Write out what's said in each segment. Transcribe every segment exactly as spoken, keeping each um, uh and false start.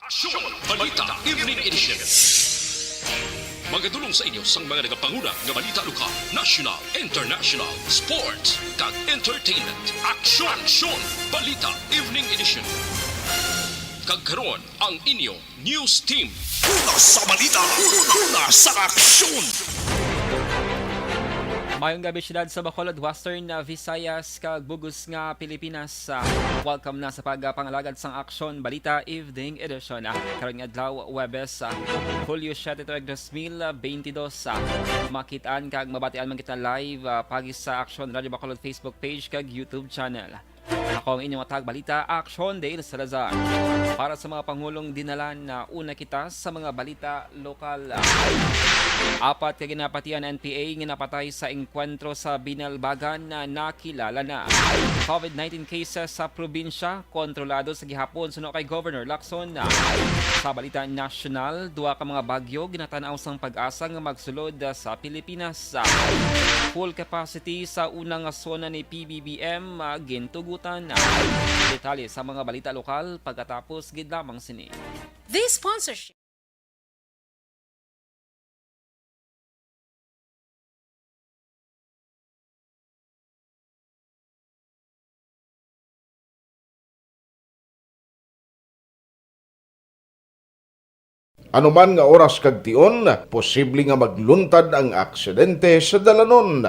Aksyon! Balita Evening Edition. Magadulong sa inyo sang mga nagapanguna nga balita lokal, national, international, sports, kag entertainment. Aksyon! Aksyon! Balita Evening Edition. Kag karon, ang inyo news team. Una sa balita, una sa aksyon. Mayong gabi, siyudad sa Bacolod, Western, uh, Visayas, kag bug-os nga Pilipinas. Uh, welcome na sa pagpangalagad sang Aksyon Balita Evening Edition. Uh, karon nga adlaw, Huwebes, uh, Hulyo siete tuig dos mil beintidos. Uh, makitaan kag mabatian man kita live, uh, pagi sa Aksyon Radyo Bacolod Facebook page kag YouTube channel. Ako ang inyong matag balita, Aksyon Dale Salazar. Para sa mga pangulong dinalan, na una kita sa mga balita lokal. Apat ka ginapatian N P A nga napatay sa engkwentro sa Binalbagan na nakilala na. COVID nineteen cases sa probinsya kontrolado sa gihapon suno kay Governor Lacson. Sa balita nasyonal, duha ka mga bagyo ginatan-aw sang PAGASA nga magsulod sa Pilipinas. Full capacity sa una nga sona ni P B B M, ah, gintugutan. Detalye sa mga balita lokal pagkatapos gid lamang sini. This sponsorship. Ano man nga oras kag tion, posible nga magluntad ang aksidente sa dalanon.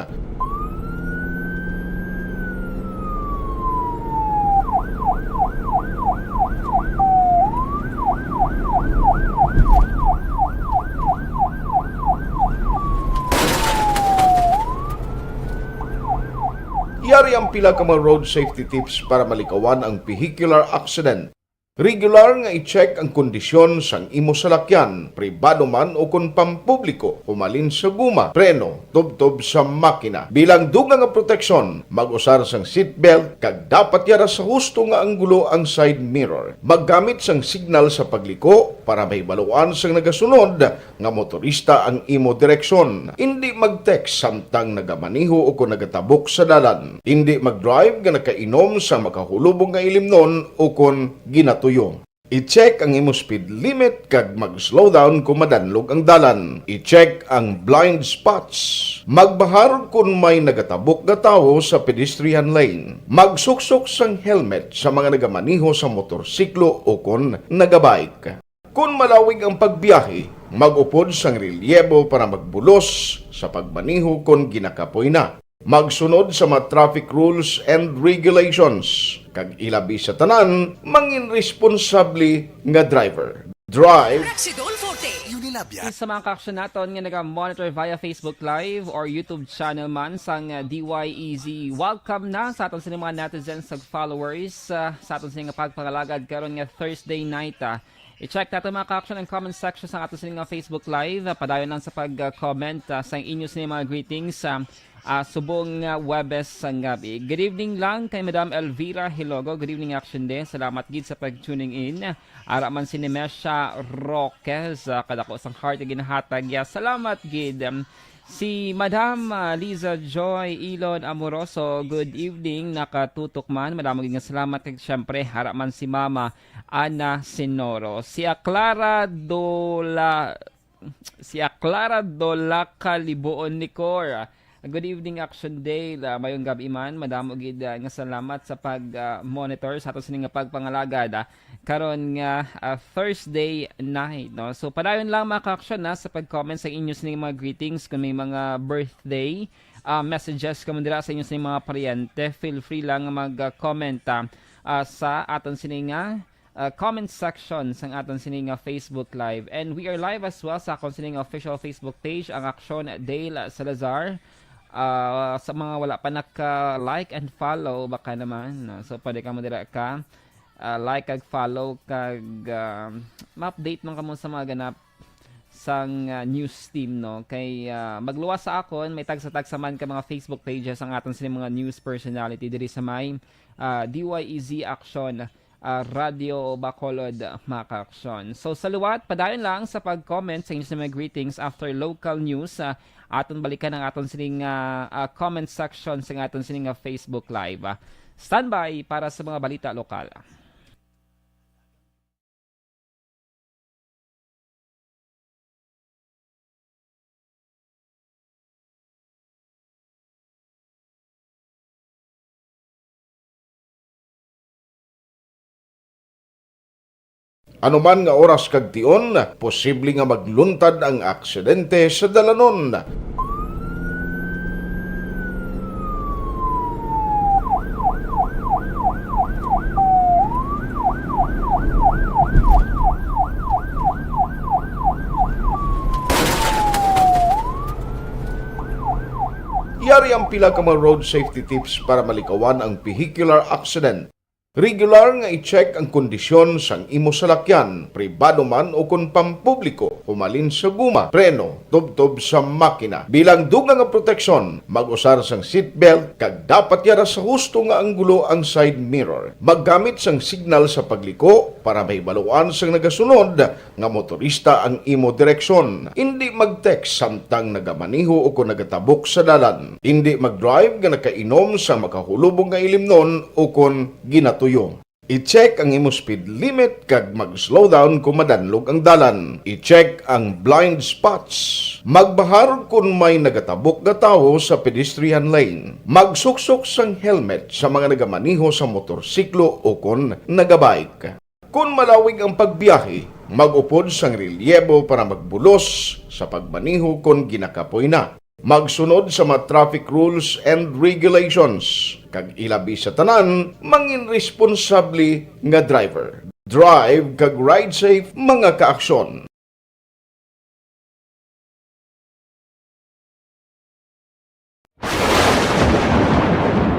Yari ang pila ka mga road safety tips para malikawan ang vehicular accident. Regular nga i-check ang kondisyon sang imo salakyan, pribado man o kon pampubliko, humalin sa guma, preno, tubtob sa makina. Bilang dugang nga proteksyon, mag-usar sang seatbelt kag dapat yara sa husto nga anggulo ang side mirror. Maggamit sang signal sa pagliko para mahibaluan sang nagasunod nga motorista ang imo direksyon. Indi mag-text samtang nagamaneho o kon nagatabok sa dalan. Indi mag-drive nga nakainom sa makahulubong nga ilimnon o kon ginatuyo. I-check ang imo speed limit kag mag-slow down kon madanlog ang dalan. I-check ang blind spots. Magbahar kon may nagatabok nga tawo sa pedestrian lane. Magsuksok sang helmet sa mga nagamaneho sa motorsiklo o kon nagabike. Kon malawig ang pagbiyahe, mag-upod sang relyebo para magbulos sa pagmaneho kon ginakapoy na. Magsunod sa mga traffic rules and regulations, kag ilabi sa tanan, mangin responsable nga driver. Drive. Rexidol Forte. Unilabia. Sa mga kaaksyon naton nga naga-monitor via Facebook Live or YouTube channel man sang, uh, D Y E Z, welcome na sa aton sini mga netizens kag followers, uh, sa aton sini nga pagpangalagad karon nga Thursday night, uh, I-check nato, mga ka-action, ang comment section sa ato sini nga Facebook Live. Ah, padayon lang sa pag-comment, ah, sa inyo sini mga greetings, ah, ah, subong nga Huwebes sang gabi. Good evening lang kay Madam Elvira Hilogo. Good evening, Action Day. Salamat gid sa pag-tuning in. Ara man si Nemesha Roques, ah, kadako sang heart nga ginahatag ya. Salamat gid. Um, si Madam, ah, Liza Joy Ilon Amoroso, good evening. Nakatutok man. Madamo gid nga salamat. Kag syempre, ara man si Mama Ana Sinoro. Si Clara Dola, si Clara Dola Kalibuon ni Cor. Good evening, Action Day. Ah, mayong gabi man. Madamo gid, ah, nga salamat sa pag, ah, monitor sa ato sini nga pagpangalagad, ah, karon nga, ah, Thursday night, no? So, padayon lang, mga ka-action, na sa pag-comment sa inyo sini mga greetings, kung may mga birthday, ah, messages kamo dira sa inyo sini mga paryente, feel free lang nga mag, ah, comment, ah, ah, sa aton sini nga ah, comment section sang aton sini nga Facebook Live. And we are live as well sa akon sini nga official Facebook page, ang Aksyon Dale Salazar. Ah, sa mga wala pa naka-like and follow, baka naman, no? So, pwede kamo dira ka, ah, like kag follow kag, ah, ma-update man kamo sa mga ganap sang, ah, news team, no? Kay, ah, magluwas sa akon, may tagsa-tagsa man ka mga Facebook pages ang aton sini mga news personality diri sa may, ah, D Y E Z Action ah, Radyo Bacolod, mga ka-aksyon. So, sa liwat, padayon lang sa pag-comment sa inyo sa mga greetings after local news. Ah, aton balikan ang aton sining, ah, ah, comment section sa aton sining, ah, Facebook Live. Ah, standby para sa mga balita lokal. Anuman nga oras kag tion, posible nga magluntad ang aksidente sa dalanon. Yari ang pila ka mga road safety tips para malikawan ang vehicular accident. Regular nga i-check ang kondisyon sang imo salakyan, pribado man o kon pampubliko, humalin sa guma, preno, tubtob sa makina. Bilang dugang nga proteksyon, mag-usar sang seatbelt kag dapat yara sa husto nga anggulo ang side mirror. Maggamit sang signal sa pagliko para mahibaluan sang nagasunod nga motorista ang imo direksyon. Indi mag-text samtang nagamaneho o kon nagatabok sa dalan. Indi mag-drive nga nakainom sa makahulubong nga ilimnon o kon ginatuyo. I-check ang imo speed limit kag mag-slow down kon madanlog ang dalan. I-check ang blind spots. Magbahar kon may nagatabok nga tawo sa pedestrian lane. Magsuksok sang helmet sa mga nagamaneho sa motorsiklo o kon nagabike. Kon malawig ang pagbiyahe, mag-upod sang relyebo para magbulos sa pagmaneho kon ginakapoy na. Magsunod sa mga traffic rules and regulations, kag ilabi sa tanan, mangin responsable nga driver. Drive kag ride safe, mga kaaksyon.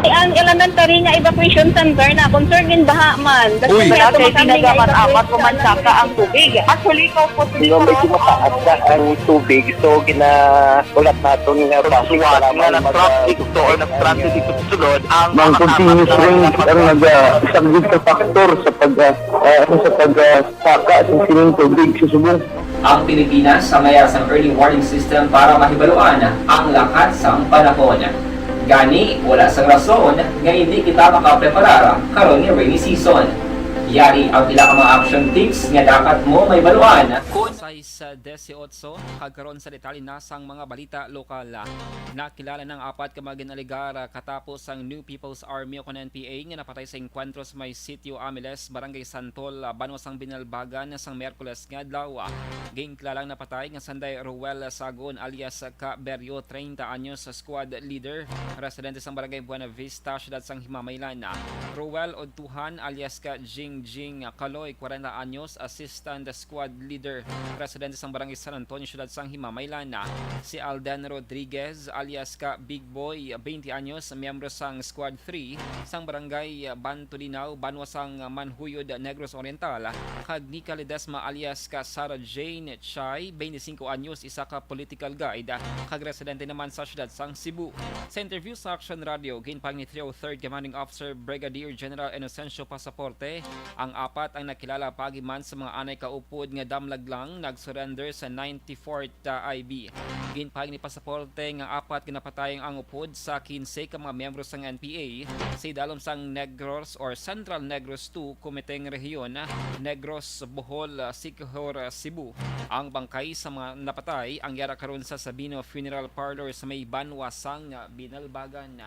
Ang elementary nga evacuation center na concern in baha man. Uy. Wala kay tinaga man, amat ko man saka ang tubig. Actually, ikaw po, medyo mataas na ang tubig, so gina-, ulat naton nga traffic para nga mag-, nag-traffic to or nag-transit dito sa sulod, ang continuous rain ang nag-, ah, isang good factor sa pag, ah, ah, ano, sa pag, ah, saka sa sining tubig sa Subo. Ang Pilipinas sa maya sang early warning system para mahibaluan ang lakat sang panahon. Gani, wala sang rason nga hindi kita makapreparar karon nga rainy season. Yari ang pila ka mga action tips nga dapat mo mahibaluan. Kon sa disiotso, kag karon sa detalye na sang mga balita lokal. Nakilala na ang apat ka mga gin-alegar katapos sang New People's Army o kon N P A nga napatay sa engkwentro sa may Sitio Amiles, Barangay Santol, banwa sang Binalbagan, sang Miyerkules nga adlaw. Ginkilala ang napatay nga sanday Ruel Sagon alias Ka Berio, treinta anyos, squad leader, residente sang Barangay Buena Vista, siyudad sang Himamaylan. Ruel Odtuhan alias Ka Jingjing Kaloy, kwarenta anyos, assistant squad leader, residente sang Barangay San Antonio, siyudad sang Himamaylan. Si Alden Rodriguez alias Ka Big Boy, twenty anyos, miyembro sang Squad three sang Barangay Bantulinaw, banwa sang Manjuyod, Negros Oriental, kag Nika Ledesma alias Ka Sarah Jane Chay, twenty-cinco anyos, isa ka political guide, kag residente naman sa siyudad sang Cebu. Sa interview sa Action Radio, ginpahayag ni three oh third Commanding Officer Brigadier General Inocencio Pasaporte, ang apat ang nakilala paagi man sa mga anay ka upod nga damlag lang nag-surrender sa ninety-fourth, ah, I B. Ginpahayag ni Pasaporte nga apat nga napatay ang upod sa quince ka mga miyembro sang N P A sa idalom sang Negros or Central Negros two Kumiteng Rehiyon, Negros, Bohol, ah, Siquijor, ah, Cebu. Ang bangkay sa mga napatay ang yara karon sa Sabino Funeral Parlor sa may banwa sang Binalbagan.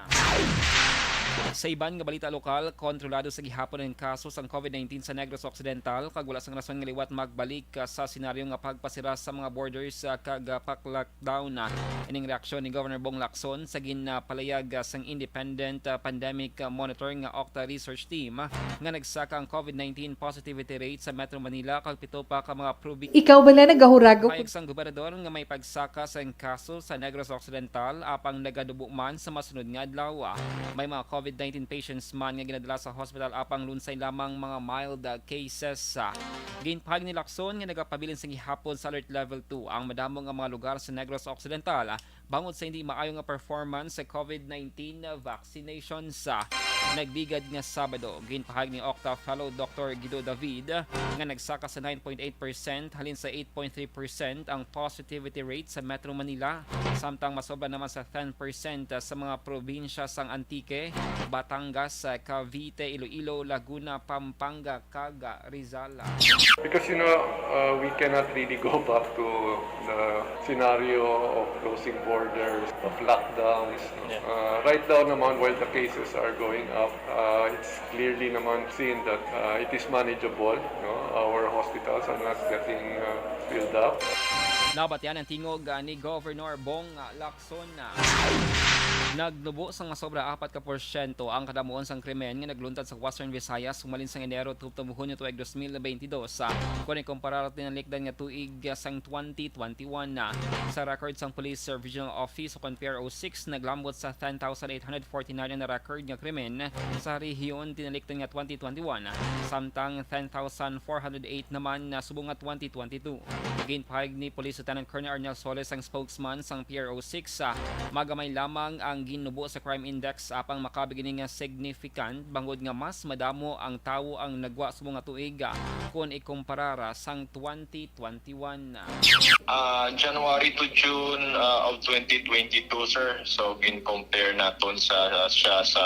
Sa iban nga balita lokal, kontrolado sa gihapon ang kaso sang COVID nineteen sa Negros Occidental, kag wala sang rason nga liwat magbalik, ah, sa senaryo nga pagpasira sa mga borders, ah, kag, ah, pa-lockdown, ah. Ining reaksyon ni Governor Bong Lacson sa ginpalayag, ah, sang Independent, ah, Pandemic, ah, Monitoring, ah, OCTA Research Team, ah, nga nagsaka ang COVID nineteen positivity rate sa Metro Manila kag pito pa ka mga probinsya. Ikaw bala nagahuragok? Pahayag sang gobernador nga may pagsaka sang kaso sa Negros Occidental, apang nagadubo man sa masunod nga adlaw. May mga COVID nineteen patients man nga ginadala sa hospital, apang lunsay lamang mga mild, ah, cases. Ginpahayag ni Lacson nga nagapabilin sa gihapon sa Alert Level two ang madamo nga mga lugar sa Negros Occidental, ah, bangod sa hindi maayo nga performance sa COVID nineteen vaccinations. Nagbigad nga Sabado, ginpahayag ni OCTA Fellow Doctor Guido David nga nagsaka sa nine point eight percent halin sa eight point three percent ang positivity rate sa Metro Manila, samtang masobra naman sa ten percent sa mga probinsya sang Antique, Batangas, Cavite, Iloilo, Laguna, Pampanga, kag Rizal. Because, you know, uh, we cannot really go back to the scenario of closing borders. orders of lockdowns. Yeah. Uh, right now naman, while the cases are going up, uh, it's clearly naman seen that, uh, it is manageable, no? Our hospitals are not getting, uh, filled up. Nabatian ang tingog, ah, ni Governor Bong, ah, Lacson, ah. Nagnubo sang masobra apat ka porsyento ang kadamuon sang krimen nga nagluntad sa Western Visayas humalin sang Enero tubtob Hunyo tuig dos mil beintidos, ah, kon ikumparar tinalikdan nga tuig, ah, sang twenty twenty-one, ah. Sa record sang Police Regional Office o kon P R O six, naglambot sa ten thousand eight hundred forty-nine ang na-record nga krimen sa rehiyon tinalikdan nga twenty twenty-one, samtang ten thousand four hundred eight naman na subong nga twenty twenty-two. Ginpahayag ni Police Lieutenant Colonel Arnel Solis, ang spokesman sang P R O six, sa magamay lamang ang ginubo sa crime index, apang makabig ini nga significant bangod nga mas madamo ang tawo ang nagwa subong nga tuig, ah, kon ikumparar, ah, sang twenty twenty-one. Ah, January to June, ah, of twenty twenty-two, sir. So, gin-compare naton sa, siya sa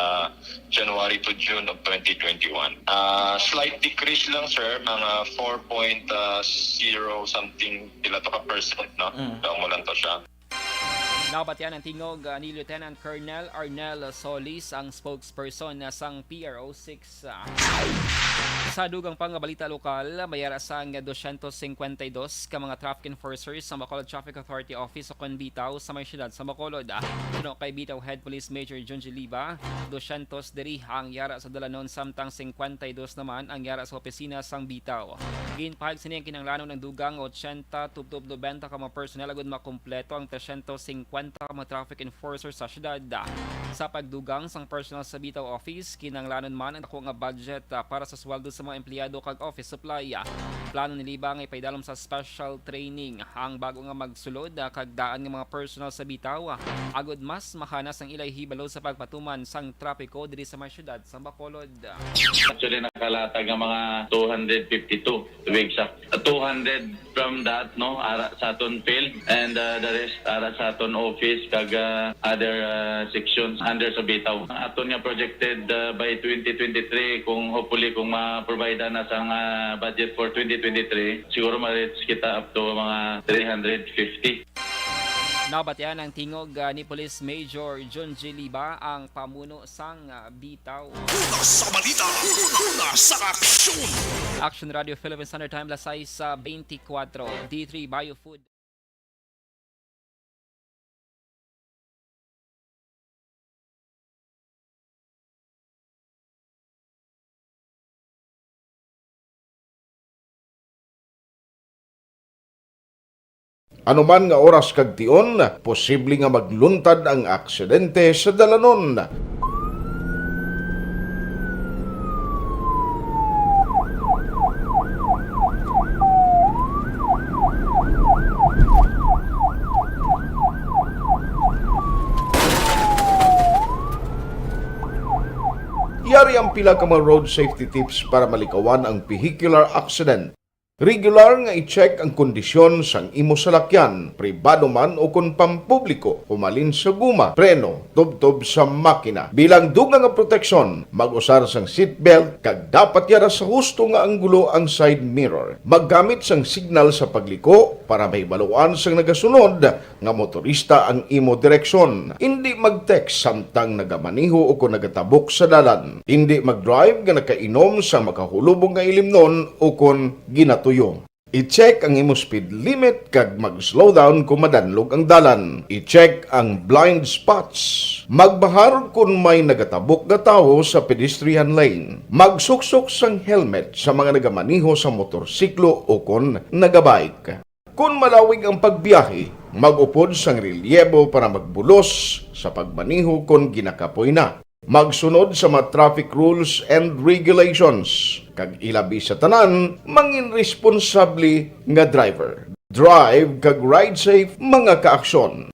January to June of twenty twenty-one. Ah, slight decrease lang, sir. Mga four point zero something, pila to ka percent, no? Mm. Daw mo lang to siya. Nabatian ang tingog, ah, ni Lieutenant Colonel Arnel Solis, ang spokesperson na sang P R O six. Sa dugang pa nga balita lokal, may ara sang dosyentos singkwenta y dos ka mga traffic enforcers sa Bacolod Traffic Authority Office o kon BITAO sa may siyudad sa Bacolod. Suno kay BITAO Head Police Major Junji Liba, dosyentos diri ang yara sa dalanon, samtang singkwenta y dos naman ang yara sa opisina sang BITAO. Ginpahayag sini ang kinahanglanon ang dugang otsenta tubtob nobenta ka mga personnel agud makumpleto ang tresyentos singkwenta ka mga traffic enforcer sa siyudad. Sa pagdugang sang personnel sa BITAO Office, kinahanglanon man ang dako nga budget, ah, para sa sweldo sa mga empleyado kag office supply. Plano ni Liba nga ipaidalom sa special training ang bago nga magsulod, ah, kag daan nga mga personnel sa BITAO, ah, agud mas mahanas ang ilay hibalo sa pagpatuman sang trapiko diri sa may siyudad sa Bacolod. Actually, nakalatag nga mga two hundred fifty-two, to be exact. Two hundred from that, no, ara sa aton field, and, uh, the rest ara sa aton office kag, uh, other, uh, sections under sa BITAO. Ang aton nga projected, uh, by twenty twenty-three, kung hopefully kung ma-provide na sang, uh, budget for twenty twenty-three, siguro ma-reach kita up to mga three hundred fifty. Nabatian ang tingog, ah, ni Police Major John G. Liba, ang pamuno sang, ah, BITAO. Una sa balita, una sa aksyon. Action Radio Philippine Standard Time, alas sais, ah, beintikwatro. D three Biofood. Ano man nga oras kag tion, posible nga magluntad ang aksidente sa dalanon. Yari ang pila ka mga road safety tips para malikawan ang vehicular accident. Regular nga i-check ang kondisyon sang imo salakyan, pribado man o kon pampubliko, humalin sa guma, preno, tubtob sa makina. Bilang dugang nga proteksyon, mag-usar sang seatbelt kag dapat yara sa husto nga anggulo ang side mirror. Maggamit sang signal sa pagliko para mahibaluan sang nagasunod nga motorista ang imo direksyon. Indi mag-text samtang nagamaneho o kon nagatabok sa dalan. Indi mag-drive nga nakainom sang makahulubong nga ilimnon o kon ginatuyo. I-check ang imo speed limit kag mag-slow down kon madanlog ang dalan. I-check ang blind spots. Magbahar kon may nagatabok nga tawo sa pedestrian lane. Magsuksok sang helmet sa mga nagamaneho sa motorsiklo o kon nagabike. Kon malawig ang pagbiyahe, mag-upod sang relyebo para magbulos sa pagmaneho kon ginakapoy na. Magsunod sa mga traffic rules and regulations, kag ilabi sa tanan, mangin responsable nga driver. Drive kag ride safe, mga kaaksyon.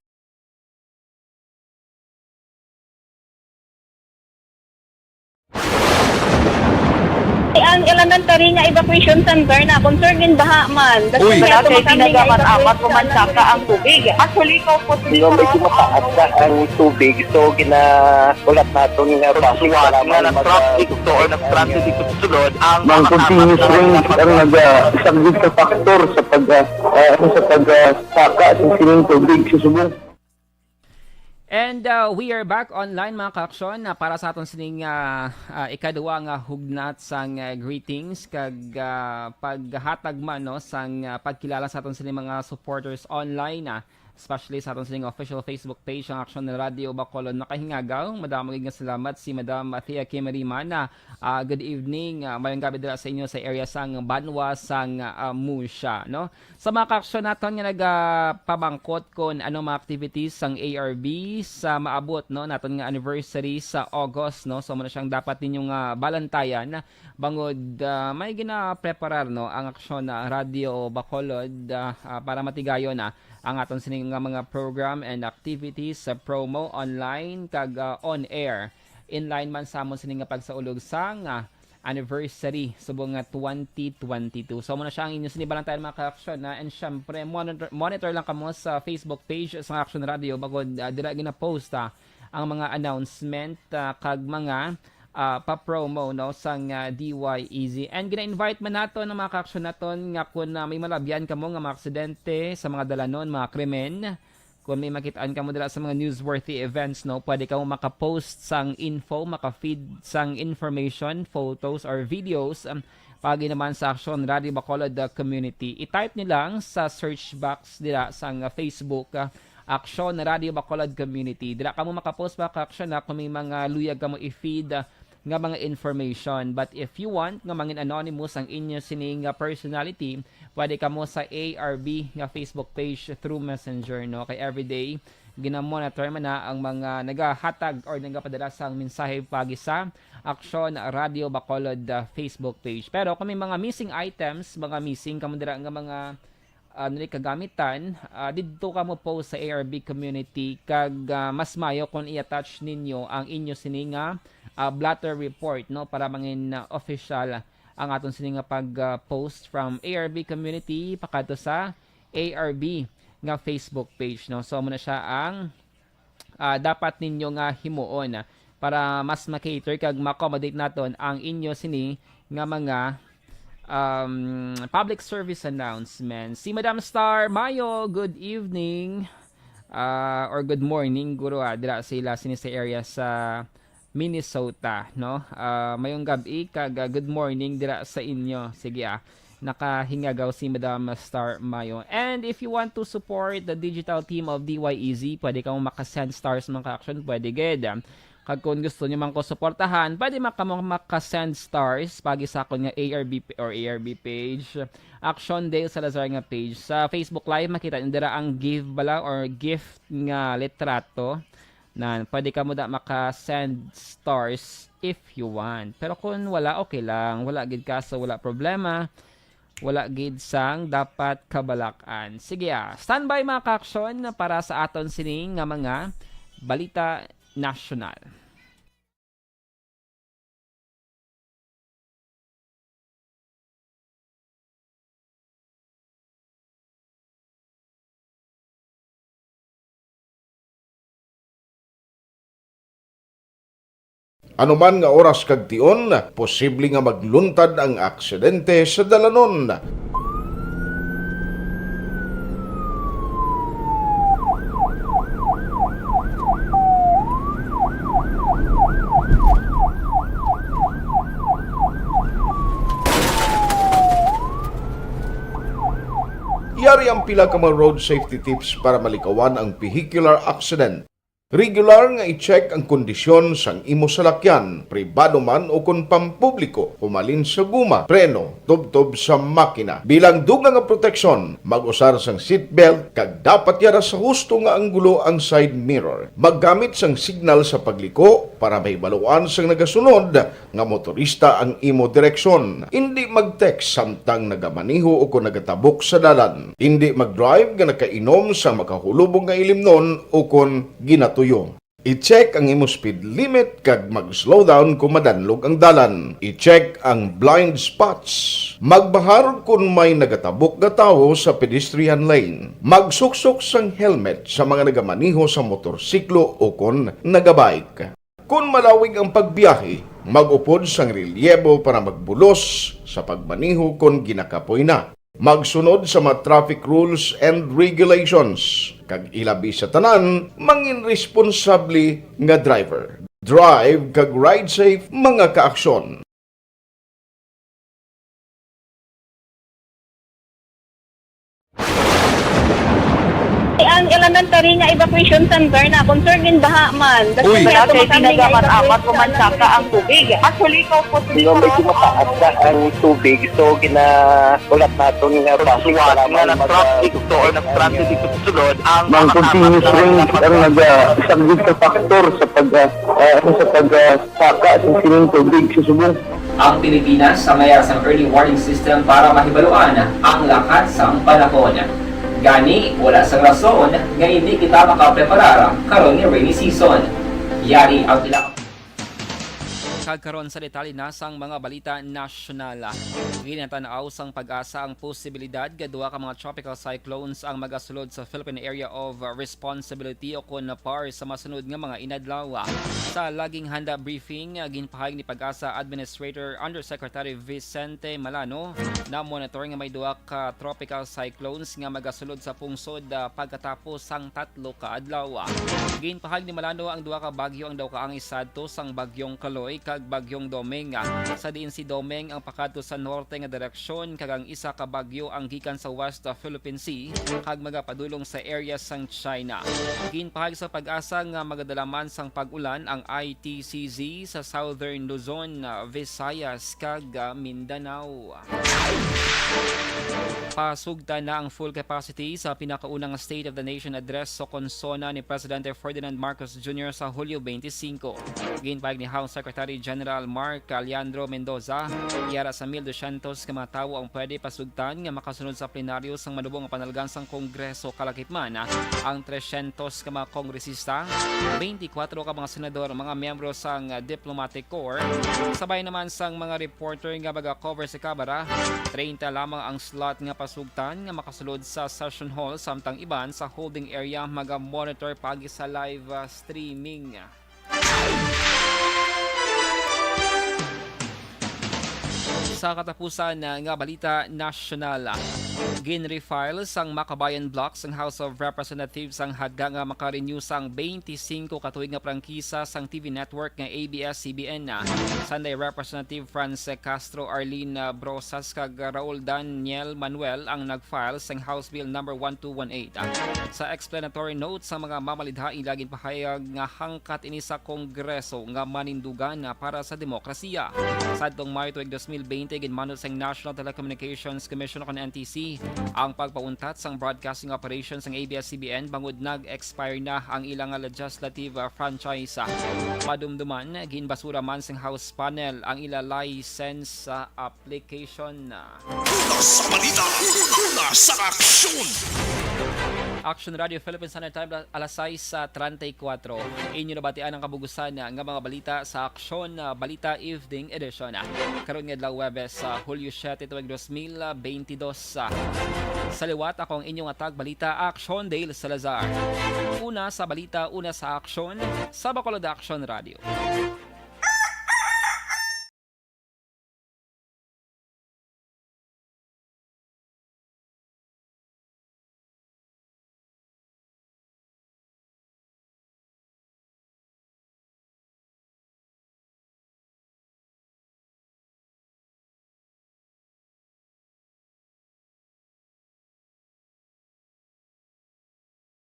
Ang Ilandan Taringa Evacuation Center na concern in baha man. Uy, kaya kay kinagaman amat ko man saka ang tubig. Actually, ko po. Medyo mataas na ang tubig, so ginahulat naton nga base para nga nag-traffic to or nag-transit dito sa sulod ang mga continuous rain ang nag-, ah, isang good factor sa pag, ah, ah, sa pag, ah, saka sa sining tubig sa subong. And, uh, we are back online, mga ka-aksyon, uh, para sa aton sining, uh, uh, ikaduwa nga hugnat sang, uh, greetings kag, uh, paghatag man, no, sang, uh, pagkilala sa aton sining mga supporters online, ah, especially sa aton sining official Facebook page, ang Aksyon Radio Bacolod. Makahingaw, madamo gid nga salamat si Madam Thea Kim Rimana. Ah, good evening, ah, mayong gabi dira sa inyo sa area sang Banwa sang, ah, Musya, no? Sa mga ka-aksyon naton nga nagapamangkot kon ano mga activities sang A R B sa maabot, no, naton nga anniversary sa August, no? So, muna siyang dapat ninyong, ah, balantayan bangod, ah, may ginapreparar, no, ang Aksyon na Radio Bacolod, ah, ah, para matigayon na ang aton sini nga mga program and activities sa promo online kag, ah, on air. In line man sa amon sini nga pagsaulog sang, ah, anniversary subong nga twenty twenty-two. So, muna siya ang inyo sini balantayan, mga ka-aksyon, na, and syempre, monitor, monitor lang kamo sa Facebook page sa Aksyon Radio, bangod, ah, dira gina-post, ah, ang mga announcement, ah, kag mga, ah, pa-promo, no, sang, ah, D Y E Z. And gina-invite man naton ang mga ka-aksyon naton nga kung, ah, may malabyan kamo nga mga aksidente sa mga dalanon, mga krimen, kung may makitaan kamo dira sa mga newsworthy events, no, pwede kamo maka-post sang info, maka-feed sang information, photos, or videos, um, pagi naman sa Aksyon Radio Bacolod, uh, Community. I-type niyo lang sa search box dira sang, uh, Facebook, uh, Aksyon Radio Bacolod Community. Dira kamo maka-post, mga ka-aksyon, na kung may mga luyag kamo i-feed, uh, nga mga information. But if you want nga mangin anonymous ang inyo sining, uh, personality, pwede kamo sa A R B nga Facebook page through Messenger, no? Kay everyday, gina-monitor man na ang mga nagahatag or nagapadala sang mensahe pagi sa Aksyon Radio Bacolod, uh, Facebook page. Pero kung may mga missing items, mga missing kamo dira nga mga, uh, nili kagamitan, uh, didto kamo post sa A R B community kag, uh, mas mayo kung i-attach ninyo ang inyo sini nga, uh, blotter report, no, para mangin, uh, official ang aton sini nga pag, uh, post from A R B community pakadto sa A R B nga Facebook page, no. So, muna siya ang, ah, dapat ninyo nga himuon para mas ma-cater kag ma-accommodate naton ang inyo sini nga mga, um, public service announcements. Si Madam Star Mayo, good evening, ah, or good morning, guro, ah, dira sila sini sa area sa Minnesota, no? Ah, mayong gab-i kag, ah, good morning dira sa inyo. Sige, ah. Nakahingaw si Madam Star Mayo. And if you want to support the digital team of D Y E Z, pwede kamo maka-send stars, mga ka-aksyon, pwede gid. Kag kung gusto niyo man ko suportahan, pwede man kamo maka-send stars pagi sa akon nga A R B p-, or A R B page, Aksyon Dale Salazar nga page. Sa Facebook Live, makita niyo dira ang give bala or gift nga litrato. Na pwede kamo da maka-send stars if you want. Pero kung wala, okay lang. Wala gid kaso, wala problema. Wala gid sang dapat kabalak-an. Sige, ah, standby, mga ka-aksyon, para sa aton sining nga mga balita nasyonal. Ano man nga oras kag tion, posible nga magluntad ang aksidente sa dalanon. Yari ang pila ka mga road safety tips para malikawan ang vehicular accident. Regular nga i-check ang kondisyon sang imo salakyan, pribado man o kon pampubliko, humalin sa guma, preno, tubtob sa makina. Bilang dugang nga proteksyon, mag-usar sang seatbelt kag dapat yara sa husto nga anggulo ang side mirror. Maggamit sang signal sa pagliko para mahibaluan sang nagasunod nga motorista ang imo direksyon. Indi mag-text samtang nagamaneho o kon nagatabok sa dalan. Indi mag-drive nga nakainom sa makahulubong nga ilimnon o kon ginatuyo. I-check ang imo speed limit kag mag-slow down kon madanlog ang dalan. I-check ang blind spots. Magbahar kon may nagatabok nga tawo sa pedestrian lane. Magsuksok sang helmet sa mga nagamaneho sa motorsiklo o kon nagabike. Kon malawig ang pagbiyahe, mag-upod sang relyebo para magbulos sa pagmaneho kon ginakapoy na. Magsunod sa mga traffic rules and regulations, kag ilabi sa tanan, mangin responsable nga driver. Drive kag ride safe, mga kaaksyon. Ang elementary nga evacuation center na concern in baha man. Uy! Wala kay ginagamat-amat, umansaka ang tubig. Actually, ikaw po, hindi ko mataas na ang tubig. So, ginahulat naton nga basi nga nag-traffic to or nag-traffic dito sa sulod ang mga continuous rain ang nag-, ah, isang big factor sa pag, ah, ah, ano, sa pag, ah, saka sa sining tubig sa subong. Ang Pilipinas sa mayar sang early warning system para mahibaluan ang lakat sang panahon. Gani, wala sang rason nga hindi kita makapreparar karon nga rainy season. Yari ang ilang Kag karon sa detalye na sang mga balita nasyonal. Ginatan-aw sang PAGASA ang posibilidad nga duha ka mga tropical cyclones ang magasulod sa Philippine Area of Responsibility o kon PAR sa masunod nga mga inadlaw. Sa laging handa briefing, ginpahayag ni PAGASA Administrator Undersecretary Vicente Malano na monitor nga may duha ka tropical cyclones nga magasulod sa pungsod, ah, pagkatapos sang tatlo ka adlaw. Ginpahayag ni Malano ang duha ka bagyo ang daw kaangay sadto sang Bagyong Kaloy kag Bagyong Doming, ah, sa diin si Doming ang pakadto sa norte nga direksyon kag ang isa ka bagyo ang gikan sa West Philippine Sea kag magapadulong sa area sang China. Ginpahayag sa PAGASA nga magadala man sang pag-ulan ang I T C Z sa Southern Luzon, Visayas, kag Mindanao. Pasugtan na ang full capacity sa pinakaunang State of the Nation Address sa CONSONA ni Presidente Ferdinand Marcos Junior sa Hulyo twenty-five. Ginpahayag ni House Secretary General Mark Alejandro Mendoza, yara sa mil dosyentos ka mga tawo ang pwede pasugtan nga makasunod sa plenaryo sang manubo nga panalgan sang Kongreso, kalakip man ang tresyentos ka mga kongresista, twenty-four ka mga senador, mga miyembro sang diplomatic corps, sabay naman sang mga reporter nga maga-cover sa Kamara. Treinta lamang ang slot nga pasugtan nga makasulod sa session hall, samtang iban sa holding area maga-monitor paagi sa live, ah, streaming. Sa katapusan, ah, nga balita nasyonal, ah, ginrefile sang Makabayan Bloc sang House of Representatives ang hadga nga maka-renew sang twenty-five ka tuig nga prangkisa sang T V network nga A B S C B N. Sunday, Representative Franz Castro, Arlene, ah, Brosas, kag Raul Daniel Manuel ang nag-file sang House Bill number one two one eight. Sa explanatory note sa mga mamalidha, ila ginpahayag nga hangkat ini sa Kongreso nga manindugan para sa demokrasiya. Sadtong Mayo tuig dos mil bente, ginmando sang National Telecommunications Commission o kon N T C ang pagpauntat sang broadcasting operation sang A B S C B N bangod nag-expire na ang ila nga legislative, ah, franchise. Madumduman, ginbasura man sang House panel ang ila license, ah, application. Una sa balita, una sa aksyon. Action Radio Philippines Standard Time, alas sais, ah, treinta y cuatro. Inyo nabatian ang kabugusan, ah, nga mga balita sa Aksyon, ah, Balita Evening Edition. Karon nga adlaw, Huwebes, sa Hulyo siete, tuig dos mil bentidós. Sa liwat, ako ang inyong atag balita, Aksyon Dale Salazar. Una sa balita, una sa aksyon, sa Bacolod Action Radio.